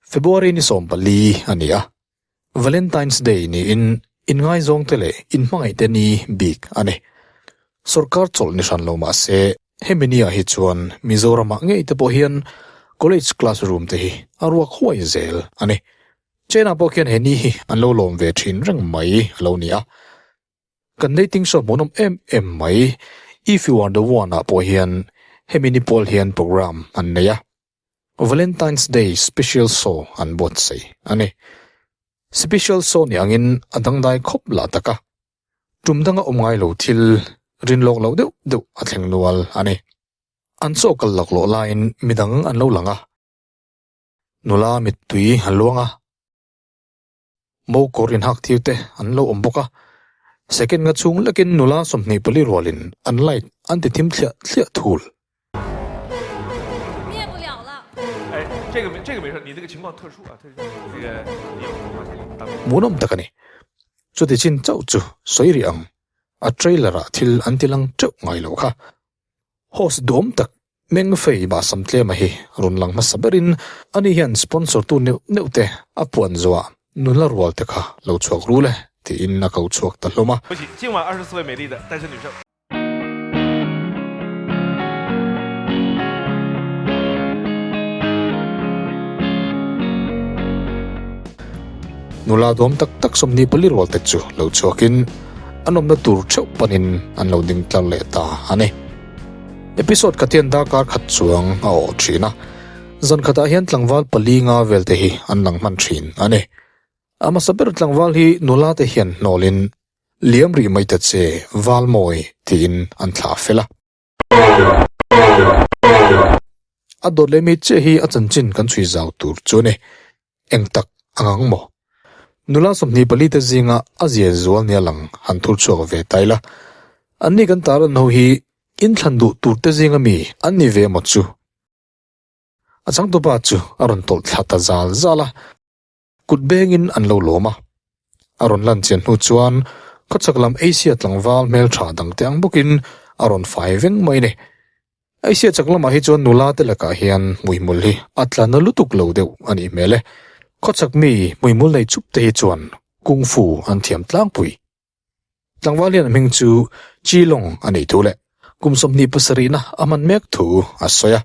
February ni 14 a ni a, Valentine's Day niin inngaizawngte leh inhmangaihte ni bik a ni. Sorkar chawlh ni hran lo mah se, hemi niah hi chuan Mizoramah ngei te pawh hian college classroom te hi a ruak huai zel a ni. China pawh khian he ni hi an lo lawm ve thin reng mai a lo ni a. Kan dating show hmuhnawm em em mai If You Are The One ah pawh hian hemi ni pawl hian program an nei a. Valentine's Day special show an buatsaih a ni. Special show ni angin a dangdai khawp lah tak a, tum danga awm ngai lo thil rin lawk loh deuh deuh a thleng nual a ni. An chaw kal laklawh laiin midang an lo lang a, nula mittui an luang a, Mo kawr inhak tir te an lo awm bawk a, second nga chhung lekin nula 24 rualin an light an ti thim thliah thliah thul. Hmuhnawm tak a ni. Chuti chin chauh chu sawi rih ang, a trailer ah thil an ti lang teuh ngai lo kha. Host duhawm tak Meng Fei mah sam tlema hi rawn lang hmasa berin ani hian sponsor tu neuh neuh te a puan zuah nula rual te kha lo chhuak rul e tiin a ko chhuak ta hlawm a. Nula duam tak tak 24 rual te chu lo chhuakin an awmna tur theuh panin an lo ding tlar leh ta a ni. Episode khat hian darkar khat chuang a awh thin a, zan khatah hian tlangval pali nga vel te hi an lang hman thin a ni. A hmasa ber tlangval hi nula te hian hnawlin liam rih mai ta che val mawi tiin an thlah fel a. A dawt leh mi chiah hi a chanchin kan chhui zau tur chu a ni. Eng tak ang ang maw? Nula 24 te zinga a zia zual nia lang han thur chhuak ve ta ila. Anni kan tar an ho hi inthlan duh tur te zinga mi an ni ve maw chu? A changtupa chu a rawn tawlh thla ta zal zal a, kut bengin an lo lawm a. A rawn lan chian hnu chuan khawchhak lam Asia tlangval hmeltha dangte ang bawkin a rawn fai veng mai a ni. Asia chak lamah hi chuan nula te lakah hian hmuihmul hi a tla na lutuk lo deuh a nih hmel e. Khawchhak mi hmuihmul nei chup te hi chuan kung fu an thiam tlangpui. Tlangval hian a hming chu Chi Long a nih thu leh kum 27 na a hman mek thu a sawi a,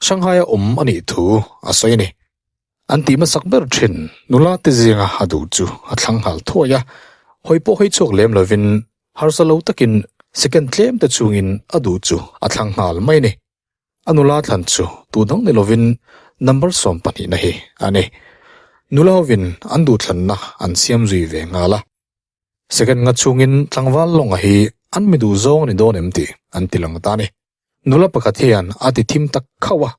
Shanghai a awm a nih thu a sawi a ni. An tih hmasak ber thin nula te zinga a duh chu a thlang nghal thuai a, hawi pawh hawi chhuak lem lovin harsa lo takin second tlem te chungin a duh chu a thlang nghal mai a ni. A nula thlan chu tu dang ni lovin number 12 na hi a ni. Nula hovin an duhthlanna an siam zui ve nghal a. Second nga chungin tlangval lawnga hi an mi duh zawng a ni dawn em tih an ti lang ta a ni. Nula pakhat hian a ti thim tak khauh a.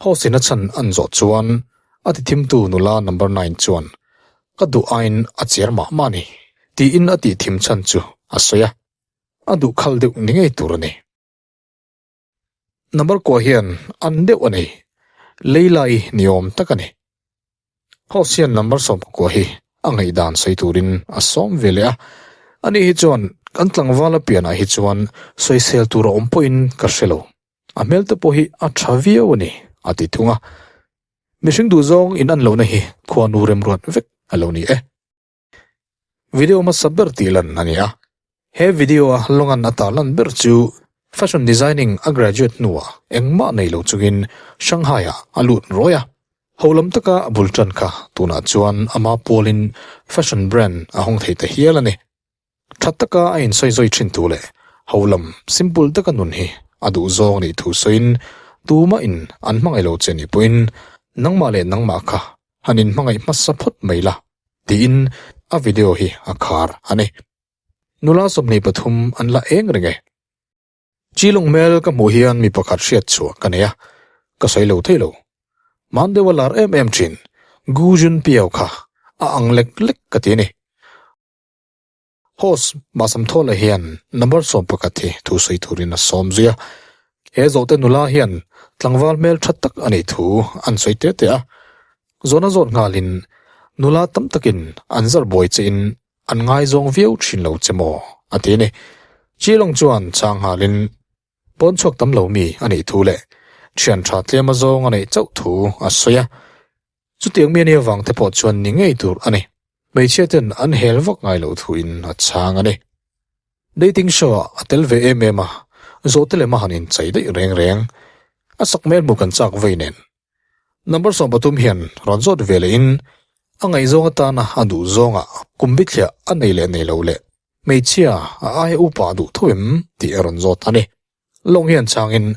Host-in a chhan an zawh chuan a ti thimtu nula number nine chuan, Ka duh aiin a cher mah mah a ni, tiin a tih thim chhan chu a sawi a, a duh khal deuh ni ngei tur a ni. Number kua hian an deuh a nei, Leila-i ni awm tak a ni. Host hian number 19 hi a ngaihdan sawi turin a sawm ve leh a, ani hi chuan kan tlangval a pianah hi chuan sawisel tur a awm pawhin ka hre lo. A hmel te pawh hi a tha viau a ni, a ti thung a. Mihring duhzawng in an lohna hi khuanu remruat vek a lo ni e. Video hmasa ber tih lan a ni a. He video a Longan a tar lan ber chu Fashion Designing a graduate hnuah engmah nei lo chungin Shanghai ah a lut rawi a. Ho lam taka a bul tan kha tunah chuan ama pawlin fashion brand a hawng thei ta hial a ni. Tha taka a insawi zawi thin thu leh ho lam simple taka nun hi a duh zawng a nih thu sawiin tumah in an hmangaih lo che nih pawhin nangmah leh nangmah kha han inhmangaih hmasa phawt mai la tiin a video hi a khar a ni. Nula 23 an la eng reng e. Chi lung hmel ka hmuh hian mi pakhat hriat chhuah ka nei a, ka sawi lo thei lo. Hman deuh a lar em em thin Gu Junpiao kha a ang lek lek ka ti a ni. Host Mahsamthawla hian number 11 hi thu sawi turin a sawm zui a, he zawhte nula hian tlangval hmel tha tak a nih thu an sawi te te a, zawhna zawt nghalin nula tam takin an zar buai che in an ngaizawng viau thin lo che maw a ti a ni. Chilong chuan chang nghalin pawn chhuak tam lo mi a nih thu leh thian tha tlem a zawng a neih chauh thu a sawi a. Chutiang mi a nih avang te pawh chuan ni ngei tur a ni. Hmeichhia ten an hel vak ngai loh thuin a chhang a ni. Dating show ah a tel ve em em a, zawhte lem a han inchei daih reng reng. A sak hmel hmuh kan chak vei nen. Number 13 hian rawn zawt ve leh in a ngaihzawng atana a duh zawngah kum bithliah a nei leh nei lo leh hmeichhia a aia upa a duh tho em tih a rawn zawt a ni. Lawng hian changin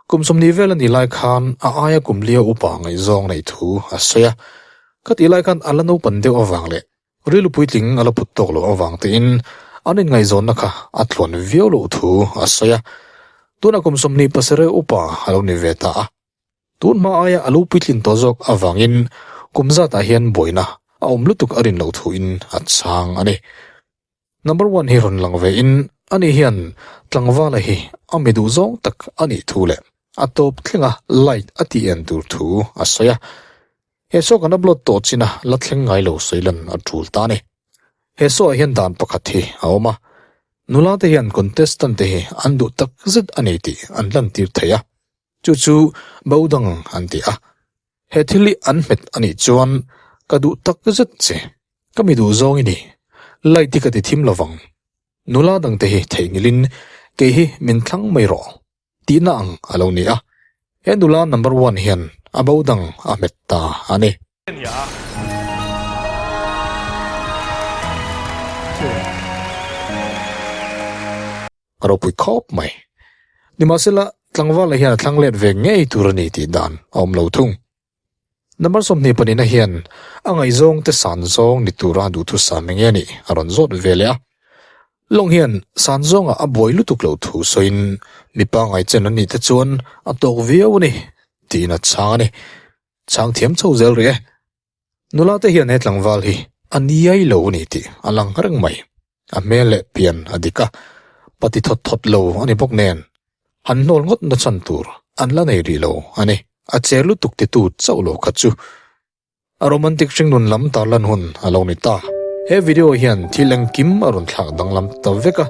kum 20 vel a nih lai khan a aia kum lia upa ngaihzawng neih thu a sawi a, ka tih lai khan a la naupan deuh avang leh Rilru puitling a la put tawk loh avang tein an inngaihzawnna kha a tluan viau loh thu a sawi a, tunah kum 27 upa a lo ni ve ta a. Tun hma aia a lo puitlin tawh zawk avangin kum zatah hian buaina a awm lutuk a rin loh thuin a chhang a ni. Number one hi rawn lang vein ani hian tlangvala hi a mi duh zawng tak a nih thu leh a tawp thlenga light a tih en tur thu a sawi a. He saw kan upload tawh china la thleng ngai lo sawi lan a tul ta a ni. He saw ah hian dan pakhat hi a awm a, nula te hian contestant te hi an duh tak zet a ni tih an lantir thei a, chu chu bo dang an ti a. He thil hi an hmet a nih chuan ka duh tak zet che, ka mi duh zawng i ni, light hi ka ti thim lovang, nula dangte hi theihnghilhin kei hi min thlang mai rawh. Tihna ang a lo ni a, he nula number one hian a bo dang a hmet ta a ni. A ropui khawp mai. Nimahsela, tlangvala hian a thlang let ve ngei tur a ni tih dan a awm lo thung. Number 22 na hian a ngaihzawng te san zawng ni tura duhthusam eng nge nih a rawn zawt ve leh a. Lawng hian san zawngah a buai lutuk loh thu sawiin mipa ngaichen an nih te chuan a tawk viau a ni tiin a chhang a ni. Chhang thiam chho zel rih e. Nula te hian he tlangval hi a niai lo a ni tih a lang reng mai. A hmel leh pian a dik a, pati thawt thawt lo a ni bawk nen, han hnawl ngawt na chhan tur an la nei rih lo a ni. A che lutuk titu chauh lo kha chu a romantic hringnun lam tarlan hun a lo ni ta. He video hian thil engkim a rawn thlak danglam ta vek a,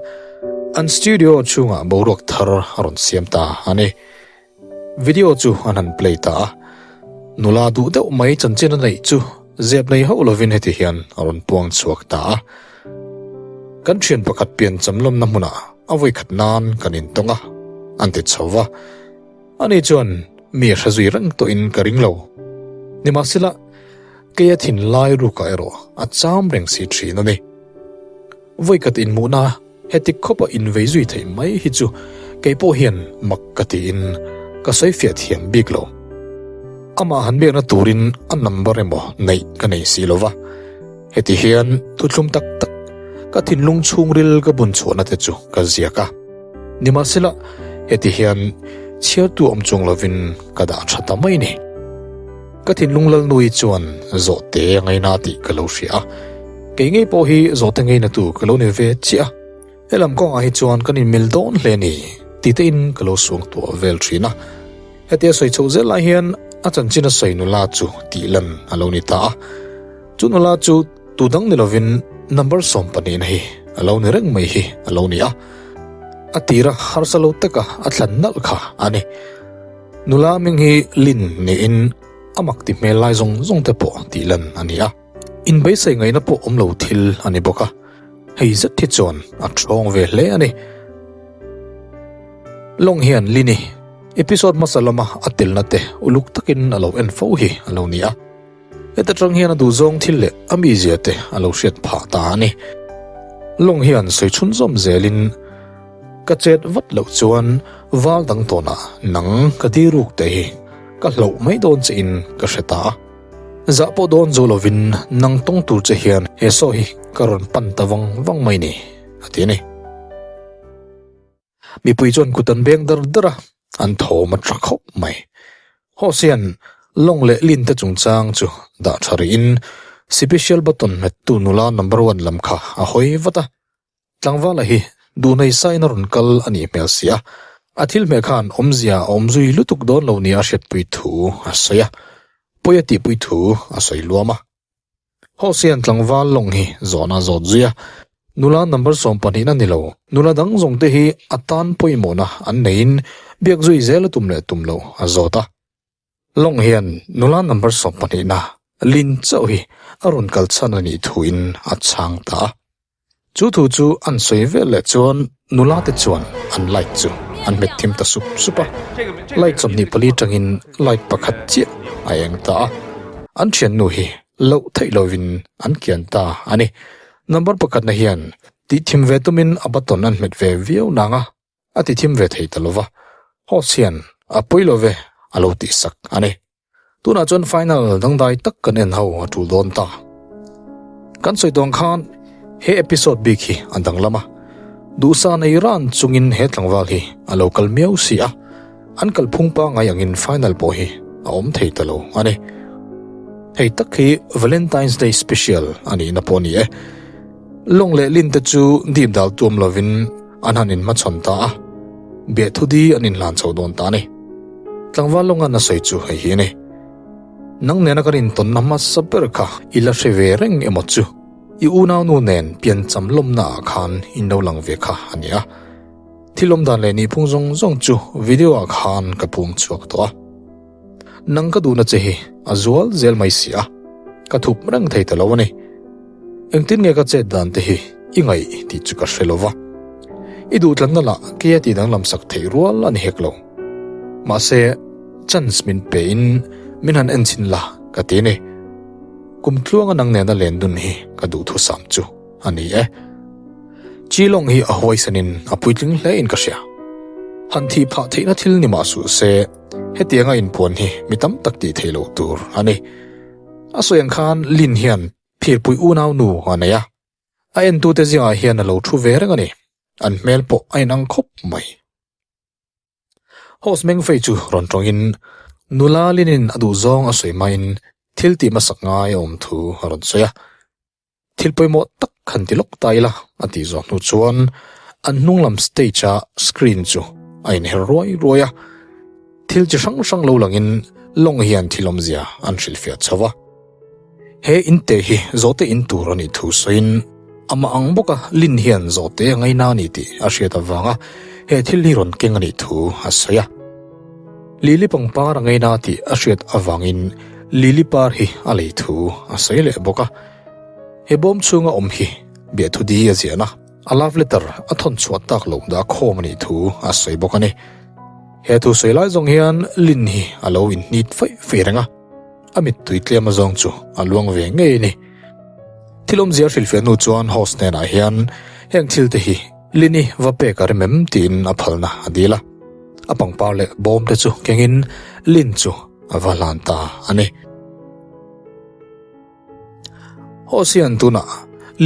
an studio chhungah boruak thar a rawn siam ta a ni. Video chu an han play ta a, nula duh deuh mai chanchin a neih chu zep nei hauh lovin heti hian a rawn puang chhuak ta a. Kan thian pakhat pian cham lawmna hmunah a vawi khat nan kan intawng a, an ti chho va. Ani chuan mi a hre zui reng tawhin ka ring lo. Nimahsela, kei a thinlai rukah erawh a cham reng si thin a ni. Vawi khat inhmuhna Heti khawpa invei zui theih mai hi chu kei pawh hian mak ka tiin ka sawi fiah thiam bik lo. Amah han biakna turin a number emaw neih ka nei si lo va. Heti hian thuthlum tak tak ka thinlung chhungril ka bun chhuahna te chu ka ziak a. Nimahsela, heti hian chhiartu awm chung lovin ka dah tha ta mai ni. Ka thinlung lalnui chuan zawhte a ngaina tih ka lo hria a. Kei ngei pawh hi zawhte ngeinatu ka lo ni ve chiah a, helam kawngah hi chuan kan inmil dawn hle ni ti tein ka lo suang tuah vel thin a. Hetia sawi chhoh zel lai hian a chanchin a sawi nula chu tih lan a lo ni ta a, chu nula chu tu dang ni lovin number 12 na hi a lo ni reng mai hi a lo ni a, a tira harsa lo taka a thlan nalh kha a ni. Nula hming hi Lin niin a mak ti hmel lai zawng zawng te pawh tih lan a ni a. Inbeisei ngaihna pawh awm lo thil a ni bawk a, hei zet hi chuan a thawng ve hle a ni. Lawng hian Lini episode hmasa lama a telna te uluk takin a lo en fo hi a lo ni a, heta tang hian a duhzawng thil leh a mizia te a lo hriat phah ta a ni. Lawng hian sawi chhunzawm zelin ka chet vat loh chuan val dang tawnah nang ka diruk te hi ka hloh mai dawn che in ka hre ta a. Zah pawh dawn zo lovin nang tawng tur che hian he saw hi ka rawn pan ta vang vang mai ni, a ti a ni. Mipui chuan kut an beng dar dar a, an thawm a tha khawp mai. Host hian lawng leh lin te chungchang chu dah tha rihin sipesial button hmettu nula number one lam kha a hawi vat a. Tlangvala hi duhnei sain a rawn kal a nih hmel si a, a thil hmeh khan awmzia a awm zui lutuk dawn lo nia a hriatpui thu a sawi a, pawi a tihpui thu a sawi luam a. Hawsian tlangval lawng hi zawhna a zawt zui a, nula number 12 na ni lo, nula dang zawng te hi a tan pawimawhna an neiin biak zui zel a tum leh tum loh a zawt a. Lawng hian nula number 12 na. Lin chauh hi a rawn kal chhan a nih thuin a chhang ta a. Chu thu chu an sawi vel leh chuan nula te chuan an light chu an hmet thim ta sup sup a, light 24 tangin light pakhat chiah a eng ta a, an thiannu hi loh theih lovin an kian ta a ni. Number pakhatna hian tih thim ve tumin a button an hmet ve viau nang a, a ti thim ve thei ta lova, host hian a pawi lo ve a lo tih sak a ni. Tunah chuan final dangdai tak kan en ho a tul dawn ta. Kan sawi tawng khan he episode bik hi a danglam a. Duhsa nei ran chungin he tlangval hi a lo kal miau si a, an kalphung pangngai angin final pawh hi a awm thei ta lo a ni. Hei tak hi Valentine's Day special a nihna pawh a ni e. Lawng leh lin te chu dip dal tuam lovin an han inhmachhawn ta a, biahthu di an inhlan chho dawn ta a ni. Tlangval lawnga na sawi chu hei hi a ni. Nang nena kan intawnna hmasa ber kha i la hre ve reng emaw chu? I unaunu nen piancham lawmna ah khan in lo lang ve kha a ni a. Thil awmdan leh nihphung zawng zawng chu video ah khan ka puang chhuak tawh a. Nang ka duhna che hi a zual zel mai si a, ka thup reng thei ta lo a ni. Engtin nge ka chet dan te hi i ngaih tih chu ka hre lo va. I duhtlanna lah keia tih danglam sak theih rual a ni hek lo. Mahse, chance min pe in min han en chhin la ka ti a ni. Kum tluanga nang nena len dun hi ka duhthusam chu a ni e. Chilong hi a huaisanin a puitling hle in ka hria. Han thih phah theihna thil ni mah suh se, hetianga inpuan hi mi tam tak tih theih loh tur a ni. A sawi ang khan Lin hian phirpui unau nu a nei a, a entute zingah hian a lo thu ve reng a ni. An hmel pawh a inang khawp mai. Host Mengfei chu rawn tawngin nula Linin a duhzawng a sawi hmain thil tih hmasak ngai a awm thu a rawn sawi a. Thil pawimawh tak han ti lawk ta ila a tih zawh hnu chuan an hnung lam stage a screen chu a inher ruai ruai a, thil chi hrang hrang lo langin lawng hian thil awmzia an hrilhfiah chho va. He inte hi zawhte in tur a nih thu sawiin amah ang bawka Lin hian zawhte a ngaina a ni tih a hriat avanga he thil hi rawn keng a nih thu a sawi a. Lili pangpar a ngaina tih a hriat avangin Lili par hi a lei thu a sawi leh bawk a. He bawm chhunga awm hi biahthu di a ziahna a love letter a thawn chhuah tak loh dah khawm a nih thu a sawi bawk a ni. He thu sawi lai zawng hian Lin hi a lo inhnit faih faih reng a, a mittui tlem azawng chu a luang ve ngei a ni. Thil awmzia hrilhfiah hnu chuan host hnenah hian heng thil te hi Lin-i va pek a rem em tiin a phalna a dil a. A pangpar leh bawm te chu kengin Lin chu a va hlan ta a ni. Host hian tunah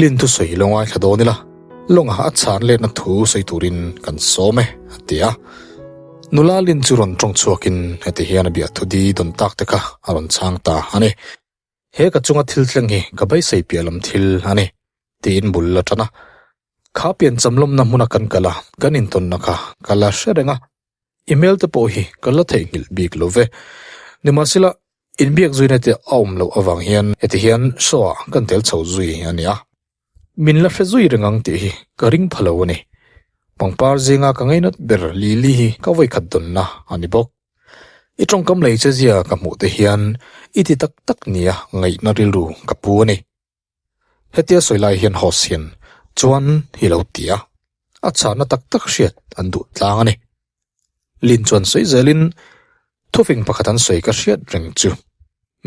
Lin thusawi lo ngaithla dawn ila, lawngah a chhan letna thu sawi turin kan sawm e, a ti a. Nula Lin chu rawn tawng chhuakin heti hian a biahthu di dawn tak te kha a rawn chhang ta a ni. He ka chunga thil thleng hi ka beisei piah lam thil a ni, tiin bul a tan a. Kha piancham lawmna hmuna kan kal a, kan intawnna kha ka la hre reng a. I hmel te pawh hi ka la theihnghilh bik lo ve. Nimahsela, inbiak zuina te a awm loh avang hian heti hian show ah kan tel chho zui a nia. Min la hre zui reng ang tih hi ka ring pha lo a ni. Pangpar zinga ka ngainat ber Lily hi ka vawikhat dawnna a ni bawk. I tawngkam lei che zia ka hmuh te hian i ti tak tak nia ngaihna rilru ka pu a ni. Hetia sawi lai hian host hian chuan hi lo ti a, a chhahna tak tak hriat an duh tlang a ni. Lin chuan sawi zelin thufing pakhat an sawi ka hriat reng chu.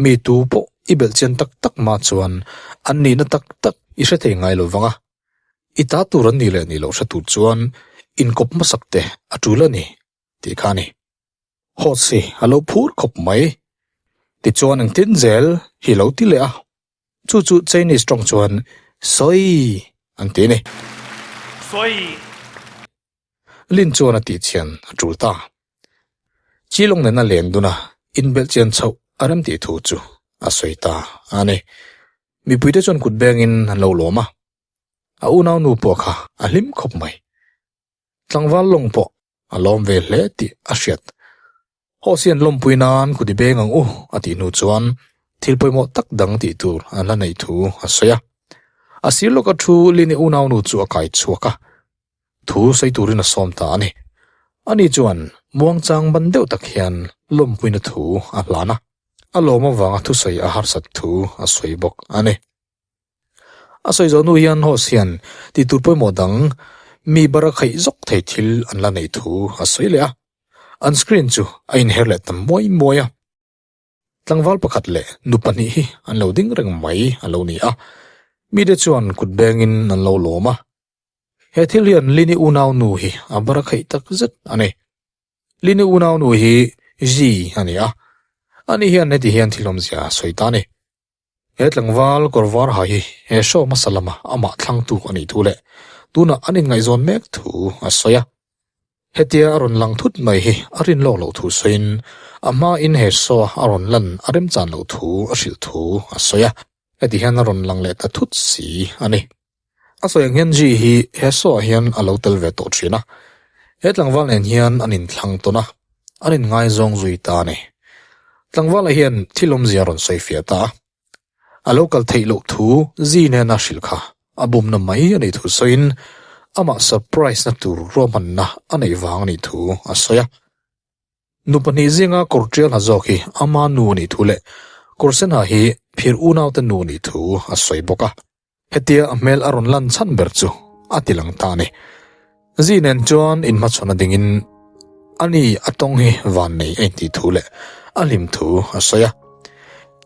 Mi tu pawh i belh chian tak tak mah chuan an nihna tak tak i hre thei ngai lo vang a, i ta tur an nih leh nih loh hre tur chuan inkawp hmasak te a tul a ni tih kha a ni. Host hi a lo phur khawp mai. Tichuan engtin zel hi lo ti leh a. Chu chu Chinese tawng chuan Soi an ti a ni. Soi! Lin chuan a tih chian a tul ta. Chilong nena len duna inbelh chian chhoh a rem tih thu chu a sawi ta a ni. Mipuite chuan kut bengin an lo lawm a. A unaunu pawh kha a hlim khawp mai. Tlangval lawng pawh a lawm ve hle tih a hriat. Host hian lawmpui nan kut i beng ang u a tih hnu chuan thil pawimawh tak dang tih tur an la neih thu a sawi a. A sir lawka thu Lini unaunu chu a kai chhuak a, thu sawi turin a sawm ta a ni. Ani chuan muangchang ban deuh tak hian lawmpuina thu a hlan a. A lawm avanga thusawi a harsat thu a sawi bawk a ni. A sawi zawh hnu hian host hian tihtur pawimawh dang mi bara khaih zawk thei thil an la neih thu a sawi leh a. An screen chu a inher leh ta muai muai a. Tlangval pakhat leh nu pahnih hi an lo ding reng mai a lo ni a. Mite chuan kut bengin an lo lawm a. He thil hian Lini unau nu hi a bara khaih tak zet a ni. Lini unau nu hi Zi a ni a. Ani hian heti hian thil awmzia a sawi ta a ni. He tlangval kawr var ha hi he show hmasa lama amah thlangtu a nih thu leh tunah an inngaihzawn mek thu a sawi a. Hetia a rawn lang thut mai hi a rin lawk loh thu sawiin a hmain he show-a a rawn lan a remchan loh thu a hrilh thu a sawi a. Heti hian a rawn lang leh ta thut si a ni. A sawi ang hian Ji hi he show-ah hian a lo tel ve tawh thin a. He tlangval nen hian an inthlang tawn a, an inngaizawng zui ta a ni. Tlangvala hian thil awmzia a rawn sawi fiah ta a. A lo kal theih loh thu Ji nena hrilh kha a bumna mai a nih thu sawiin amah surprise na tur ruahmanna a neih vang a nih thu a sawi a. Nu pahnih zinga kawr tial ha zawk hi ama nu a nih thu leh kawr sen ha hi phir unaute nu a nih thu a sawi bawk a. Hetia a hmel a rawn lan chhan ber chu a ti lang ta a ni. Zi nen chuan inhmachhawn a dingin ani a tawng hi vannei a intih thu leh a hlim thu a sawi a.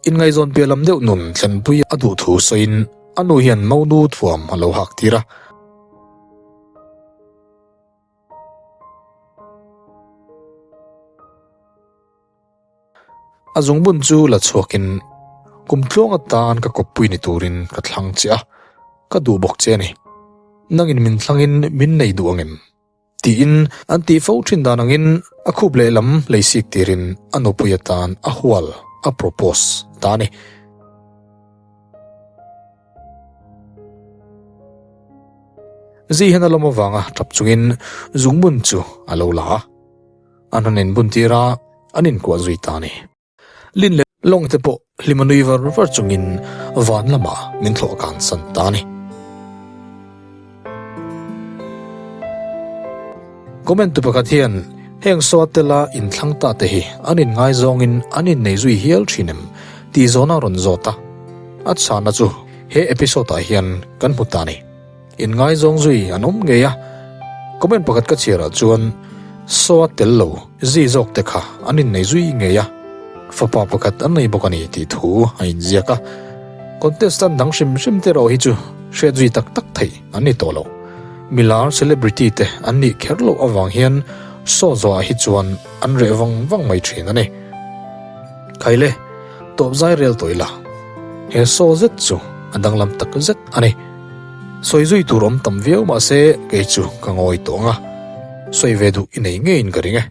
Inngaihzawn piah lam deuh nun thlenpui a duh thu sawiin a nu hian monu thuam a lo hak tir a. A zungbun chu la chhuakin kum tluang atan ka kawppui ni turin ka thlang che a, ka duh bawk che a ni. Nangin min thlangin min nei duh angem? Tiin an tih fo thin dan angin a khup lehlam lei sik tirin a nupui atan a hual, a propose, ta a ni. Zi hian a lawm avanga tap chungin zungbun chu a lo la a. An han inbun tir a, an inkuah zui ta a ni. Lin leh lawng te pawh hlim a nui var var chungin van lamah min thlawh kan san ta a ni. Comment tu pakhat hian heng saw tela inthlang ta te hi an inngaizawngin an innei zui hial thin em tih zawhna a rawn zawt a. A chhana chu he episode ah hian kan hmu ta a ni. Inngaizawng zui an awm ngei a, comment pakhat ka chhiarah chuan saw a tel lo zi zawk te kha an innei zui ngei a, fapa pakhat an nei bawk a ni tih thu a inziak a, contestant dang hrim hrim te erawh hi chu hriat zui tak tak theih an ni tawh lo. Milar celebrity te an nih kher loh avang hian saw zawhah hi chuan an reh vang vang mai thin a ni. Khaile, tawp zai rel tawh ila, he saw zet chu a danglam tak zet a ni. Sawi zui tur awm tam viau mahse kei chu ka ngawi tawh ang a, sawi ve duh i nei ngeiin ka ring e.